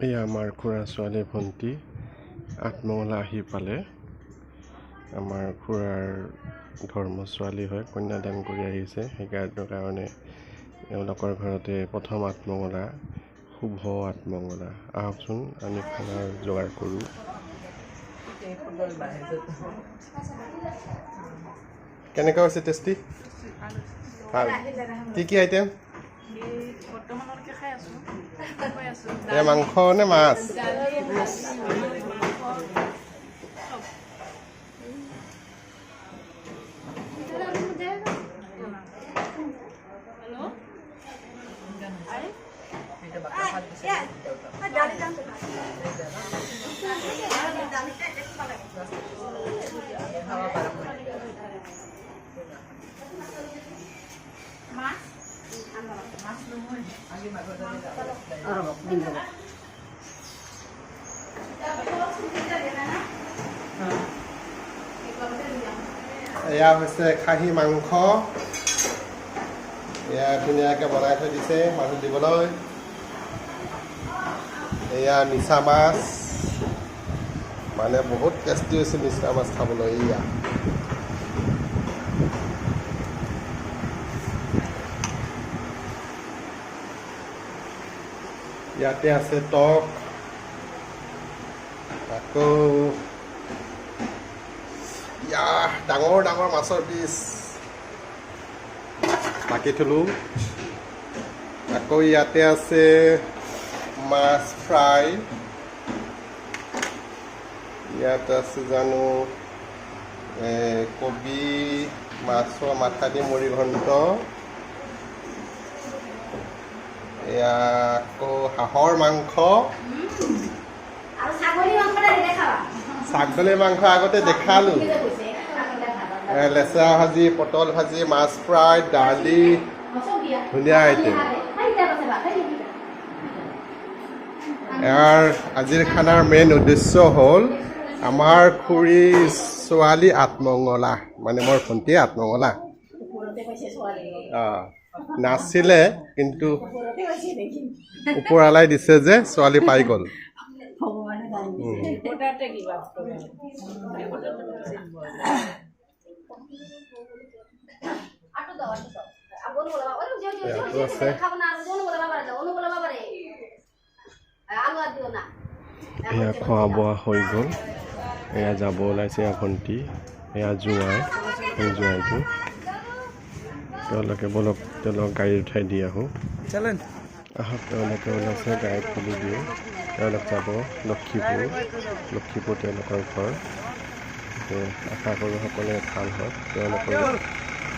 এয়া আমাৰ খুৰা ছোৱালী ভণ্টি আঠমঙলা আহি পালে। আমাৰ খুৰাৰ ধৰ্ম ছোৱালী হয়, কন্যাদান কৰি আহিছে। সেইকাৰণে কাৰণে এওঁলোকৰ ঘৰতে প্ৰথম আঠমঙলা, শুভ আঠমঙলা। আহকচোন আমি খানাৰ যোগাৰ কৰোঁ। কেনেকুৱা হৈছে টেষ্টি? ভাল। কি কি আইটেম? এয়া মাংস নে মাছ? এয়া হৈছে খাহী মাংস। এয়া ধুনীয়াকৈ বনাই থৈ দিছে মানুহ দিবলৈ। এয়া মিছা মাছ, মানে বহুত টেষ্টি হৈছে মিছা মাছ খাবলৈ। এয়া ইয়াতে আছে টক, আকৌ ইয়া ডাঙৰ ডাঙৰ মাছৰ পিচ বাকি থলো। আকৌ ইয়াতে আছে মাছ ফ্ৰাই, ইয়াত আছে জানো কবি মাছৰ মাথা দি মুড়ি ঘণ্ট। এয়া আকৌ হাঁহৰ মাংস, ছাগলী মাংস আগতে দেখালো। লেচেৰা ভাজি, পটল ভাজি, মাছ ফ্ৰাই, দালি, ধুনীয়া আইটেম। ইয়াৰ আজিৰ খানাৰ মেইন উদ্দেশ্য হ'ল আমাৰ খুৰী ছোৱালী আত্মঙলা, মানে মোৰ ভণ্টি আত্মঙলা। নাছিলে কিন্তু ওপৰৱালাই দিছে যে ছোৱালী পাই গ'ল। আছে এয়া খোৱা বোৱা হৈ গ'ল। এয়া যাব ওলাইছে এয়া ভণ্টি, এয়া জোঁৱাই, এই জোঁৱাইটো। তেওঁলোকে বলক তেওঁলোকক গাড়ী উঠাই দি আহোঁ। আহক, তেওঁলোকে ওলাইছে, গাড়ীত তুলি দিওঁ। তেওঁলোক যাব লক্ষীপুৰ, লক্ষীপুৰ তেওঁলোকৰ ঘৰ। আশা কৰোঁ সকলোৱে ভাল হওক, তেওঁলোকৰ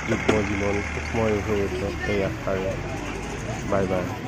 যুগ্ম জীৱন সুখময় হৈ উঠক এই আশাৰে। Bye bye.